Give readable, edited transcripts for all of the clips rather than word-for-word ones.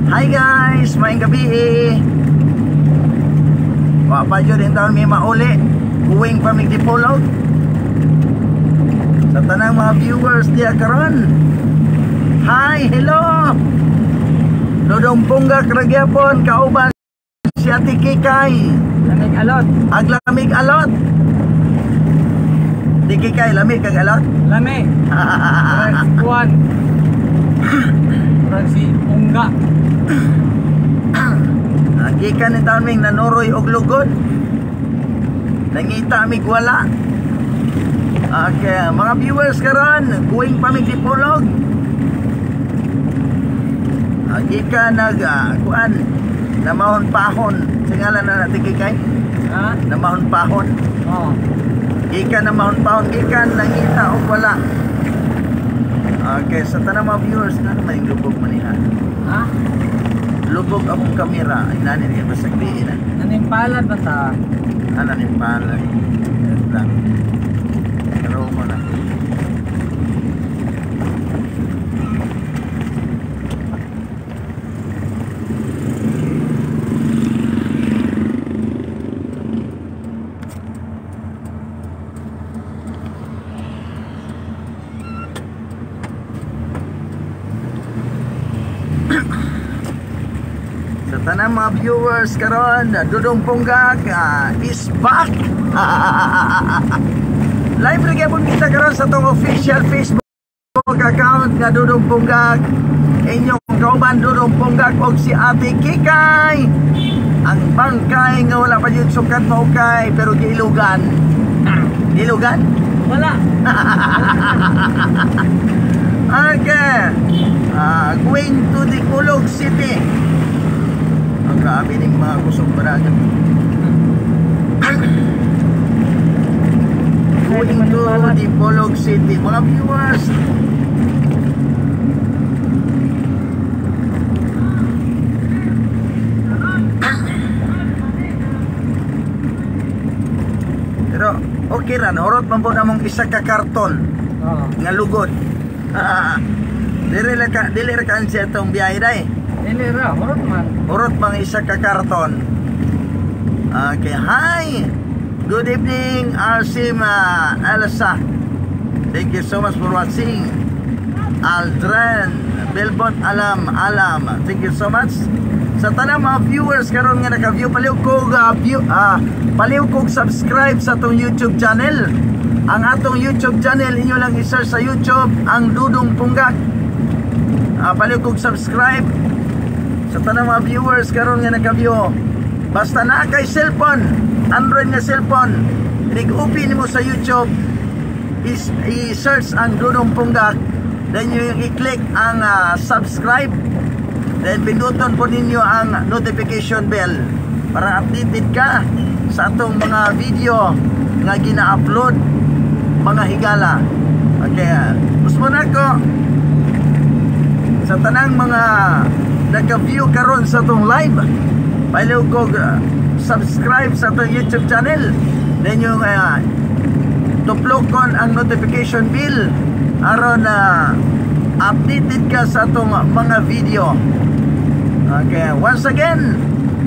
Hi guys, maayong gabi eh. Wa pa jud intawon mi mauli. Uwing pa mig Dipolog. Sa tanang mga viewers diya karon. Hi, hello. Dodong Punggak ra gyapon kauban si Ate Kikay. Lamig alot. Aglamig alot. Di Kikay, lamig kag alot. Lami. Murag si Kuan. Murag si Pungga. Gikan ni taon ming nanuroy og lugod. Nangita mig wala. Okay, mga viewers karon, going pa mig Dipolog. Gikan nag kuan namahon pahon. Singalan na natin Kikay? Ha? Namahon pahon. Oo. Gikan namahon pahon, gikan nangita og wala. Okay, sa tanang mga viewers na naman yung lubog maniha. Ha? Lubog akong kamera. Ay, nani niya basag diin na. Nanimpalad ba ta? Ano ni palay? Lang. Pero mo na. Sa tanang mga viewers karon, Dodong Punggak is back. Live ra gyapon kita karon sa tong official Facebook account nga Dodong Punggak. Inyong kauban Dodong Punggak og si Ate Kikay. Ang bangkay nga wala pa jud sukat maukay pero giilugan. Giilugan? Wala. Okay. Going to the Dipolog City. Ang grabe ning mga kusog baraga. Going to Dipolog City. Mga viewers. Pero okay ra, horot man po namong isa ka karton Oo. Nga lugod. Dili ra ka siya itong biyahe day. Dili ra, hurot man. Hurot mang isa ka karton. Okay, hi. Good evening, RC Elsa. Thank you so much for watching. Aldren, Bilbot Alam Alam. Thank you so much. Sa tanang mga viewers karon nga naka-view, paliw kog view, paliw kog subscribe sa atong YouTube channel. Ang atong YouTube channel inyo lang i-search sa YouTube ang Dodong Punggak. Paliw kog subscribe sa tanang mga viewers karon nga naka-view. Basta naa kay cellphone, Android nga cellphone, nig-open nimo sa YouTube, i-search ang Dodong Punggak, then yung i-click ang subscribe, then pinduton po ninyo ang notification bell para updated ka sa atong mga video nga gina-upload, mga higala. Okay, gusto na ko sa tanang mga naka-view karon sa atong live, paliw ko subscribe sa atong YouTube channel, then yung tuplokon ang notification bell aron na updated ka sa atong mga video. Okay, once again,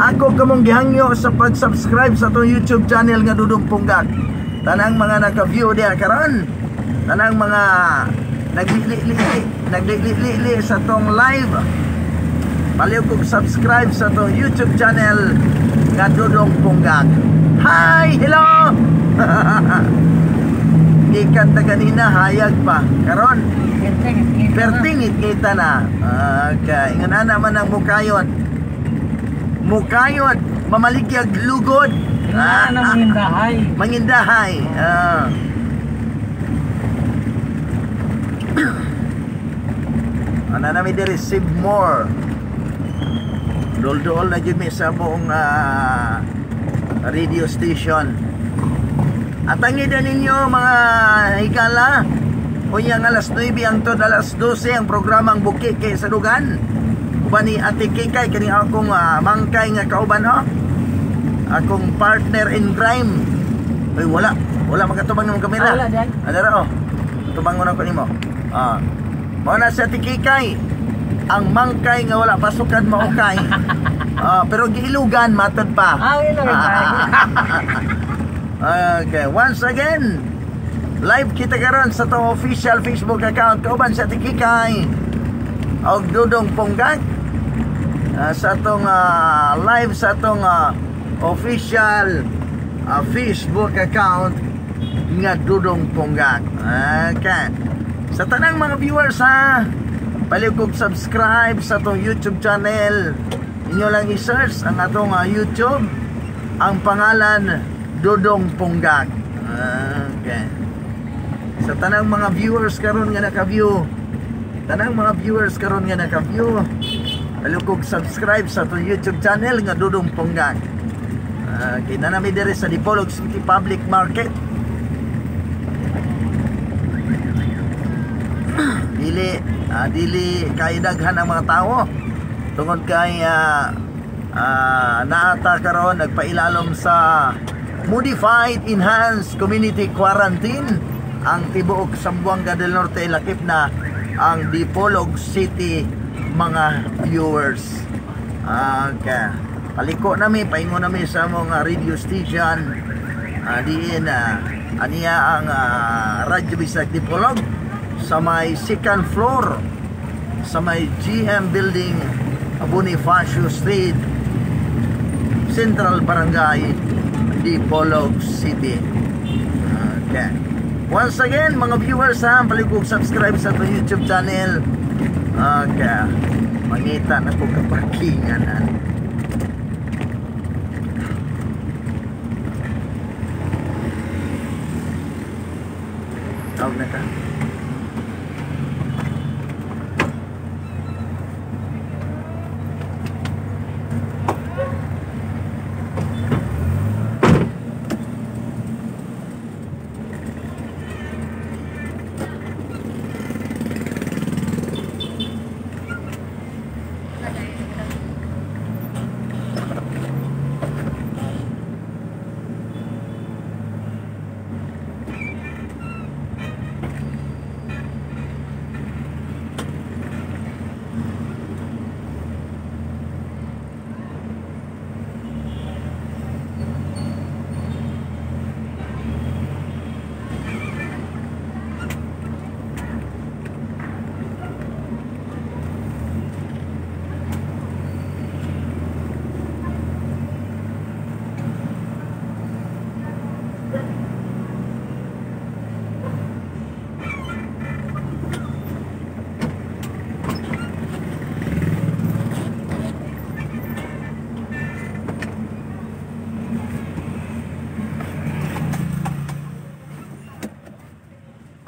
ako kamong gihangyo sa pag-subscribe sa atong YouTube channel nga Dodong Punggak. Tanang mga naka-view diha karon, tanang mga naglili sa atong live, paliw kog subscribe sa atong YouTube channel nga Dodong Punggak. Hi, hello. Gikan ta ganina hayag pa karon. Pertingit kita na. Okay, ingon ana man ang mukayon. Mukayon, mamalikyag lugod. Ingon ana mangindahay. Mangindahay. Ana na mi diri receive more. Dol-dol na jud mi sa buong radio station. At ang ida ninyo mga higala, unya nga alas 9 ang tod alas 12 ang programang Bukike sa Dugan. Uban ni Ate Kikay kini akong mangkay nga kauban ho. Akong partner in crime. Uy, wala. Wala makatubang ng kamera. Wala diyan. Ano ra oh. Tubang ko na ko nimo. Mao na si Ate Kikay. Ang mangkay nga wala pasukan maukay. Pero giilugan matod pa. Ah, ilugan pa. Okay, once again, live kita karon sa atong official Facebook account kauban sa Tikikay og Dudong Ponggak, sa atong live sa atong official Facebook account nga Dudong Ponggak. Okay. Sa tanang mga viewers ha, palihog subscribe sa atong YouTube channel. Inyo lang i-search ang atong YouTube, ang pangalan Dudong Ponggak. Okay. Sa tanang mga viewers karon nga naka-view, tanang mga viewers karon nga naka-view, palihog subscribe sa atong YouTube channel nga Dudong Ponggak. Okay, na nami diri sa Dipolog City Public Market. Dili dili kay daghan ang mga tao tungod kay naata karon nagpailalom sa Modified Enhanced Community Quarantine ang tibuok Zamboanga del Norte, lakip na ang Dipolog City mga viewers. Okay. Paliko nami, paingon nami sa mga radio station diin aniya ang Radyo Bisdak Dipolog sa may second floor sa may GM Building, Bonifacio Street, Central Barangay, Dipolog City. Okay. Once again, mga viewers ha, palihog subscribe sa atong YouTube channel. Okay. Mangita na ko kaparkingan ha. Tawag na ka.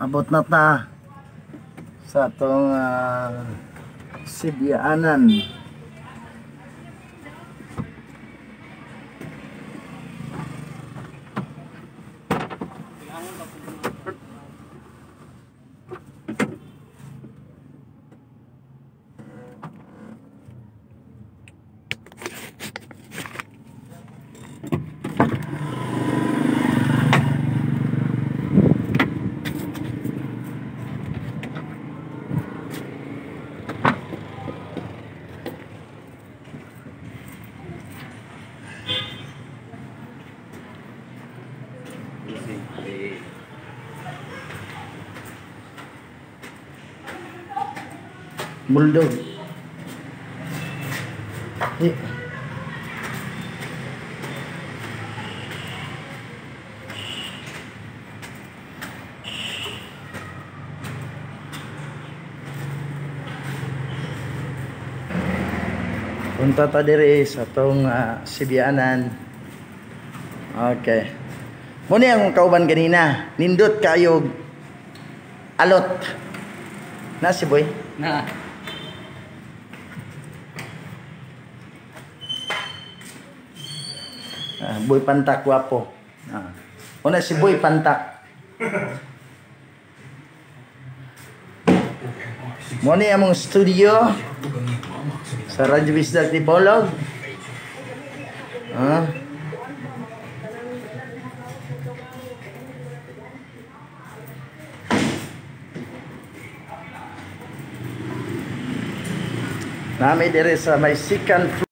Abot na ta sa atong Sibyaanan. Bulldog. Eh. Punta ta diri sa atong Sibyaanan. Okay. Muna ang kauban kanina. Nindot kayo alot. Na si Boy? Na. Boy Pantak wapo. Una si Boy Pantak. Mo ni among studio sa Radyo Bisdak Dipolog. Naa mi diri sa may second floor.